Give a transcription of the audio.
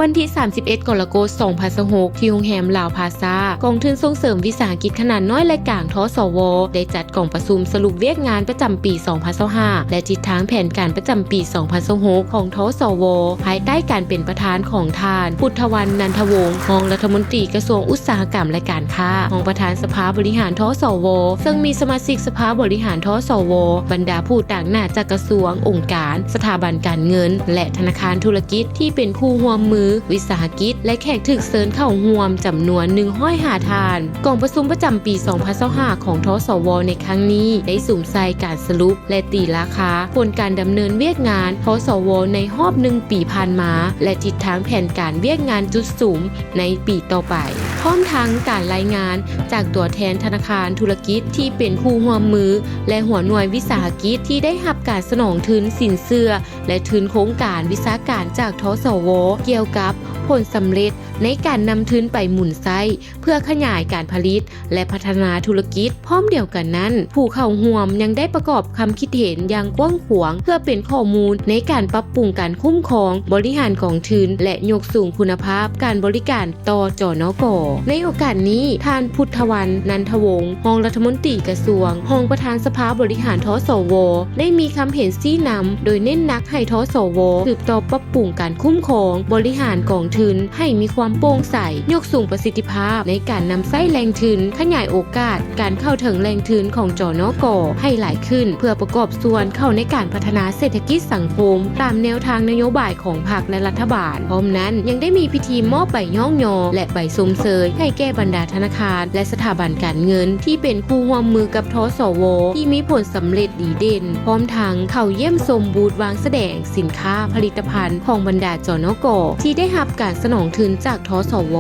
ວັນທີສາມສິບເອັດ ກໍລະກົດ ສອງພັນຊາວຫົກ ທີ່ໂຮງແຮມລາວພາຊາ, ກອງທຶນສົ່ງເສີມວິສາຫະກິດຂະໜາດນ້ອຍ ແລະ ກາງ ທສວ ໄດ້ຈັດກອງປະຊຸມສະຫຼຸບວຽກງານປະຈຳປີສອງພັນຊາວຫ້າ ແລະ ທິດທາງແຜນການປະຈຳປີສອງພັນຊາວຫົກ ຂອງ ທສວ ພາຍໃຕ້ການເປັນປະທານຂອງທ່ານ ພຸດທະວັນ ນັນທະວົງ ຮອງລັດຖະມົນຕີກະຊວງອຸດສາຫະກຳ ແລະ ການຄ້າ, ຮອງປະທານສະພາບໍລິຫານ ທສວ ເຊິ່ງມີສະມາຊິກສະພາບໍລິຫານ ທສວ ບັນດາຜູ້ຕາງໜ້າຈາກກະຊວງ, ອົງການ, ສະຖາບັນການເງິນ ແລະ ທະນາຄານທຸລະກິດ ທີ່ເປັນຄູ່ຮ່ວມມືວິສາຫະກິດ ແລະ ແຂກຖືກເຊີນເຂົ້າຮ່ວມຈຳນວນໜຶ່ງຮ້ອຍຫ້າທ່ານ. ກອງປະຊຸມປະຈຳປີສອງພັນຊາວຫ້າ ຂອງ ທສວ ໃນຄັ້ງນີ້ ໄດ້ສຸມໃສ່ການສະຫຼຸບ ແລະ ຕີລາຄາຜົນການດຳເນີນວຽກງານ ທສວ ໃນຮອບໜຶ່ງປີຜ່ານມາ ແລະ ທິດທາງແຜນການວຽກງານຈຸດສຸມໃນປີຕໍ່ໄປ, ພ້ອມທັງການລາຍງານຈາກຕົວແທນທະນາຄານທຸລະກິດທີ່ເປັນຄູ່ຮ່ວມມື ແລະ ຫົວໜ່ວຍວິສາຫະກິດທີ່ໄດ້ຮັບການສະໜອງທຶນສິນເຊື່ອ ແລະ ທຶນໂຄງການວິຊາການຈາກ ທສວ ກ່ຽວກັບຜົນສຳເລັດໃນການນຳທຶນໄປໝູນໃຊ້ ເພື່ອຂະຫຍາຍການຜະລິດ ແລະ ພັດທະນາທຸລະກິດ. ພ້ອມດຽວກັນນັ້ນ, ຜູ້ເຂົ້າຮ່ວມຍັງໄດ້ປະກອບຄຳຄິດເຫັນຢ່າງກວ້າງຂວາງ ເພື່ອເປັນຂໍ້ມູນໃນການປັບປຸງການຄຸ້ມຄອງບໍລິຫານກອງທຶນ ແລະ ຍົກສູງຄຸນນະພາບການບໍລິການຕໍ່ ຈນກ. ໃນໂອກາດນີ້, ທ່ານ ພຸດທະວັນ ນັນທະວົງ ຮອງລັດຖະມົນຕີກະຊວງ, ຮອງປະທານສະພາບໍລິຫານ ທສວ ໄດ້ມີຄຳເຫັນຊີ້ນຳ ໂດຍເນັ້ນໜັກໃຫ້ ທສວ ສືບຕໍ່ປັບປຸງການຄຸ້ມຄອງບໍລິຫານກອງທຶນໃຫ້ມີຄວາມໂປ່ງໃສ, ຍົກສູງປະສິດທິພາບໃນການນຳໃຊ້ແຫຼ່ງທຶນ, ຂະຫຍາຍໂອກາດການເຂົ້າເຖິງແຫຼ່ງທຶນຂອງ ຈນກ ໃຫ້ຫຼາຍຂຶ້ນ ເພື່ອປະກອບສ່ວນເຂົ້າໃນການພັດທະນາເສດຖະກິດສັງຄົມ ຕາມແນວທາງນະໂຍບາຍຂອງພັກ ແລະ ລັດຖະບານ. ພ້ອມນັ້ນ, ຍັງໄດ້ມີພິທີມອບໃບຍ້ອງຍໍ ແລະ ໃບຊົມເຊີຍໃຫ້ແກ່ບັນດາທະນາຄານ ແລະ ສະຖາບັນການເງິນທີ່ເປັນຄູ່ຮ່ວມມືກັບ ທສວ ທີ່ມີຜົນສຳເລັດດີເດັ່ນ, ພ້ອມທັງເຂົ້າຢ້ຽມຊົມບູດວາງສະແດງສິນຄ້າຜະລິດຕະພັນຂອງບັນດາ ຈນກ ທີ່ໄດ້ຮັບການສະໜອງທຶນຈາກ ທສວ.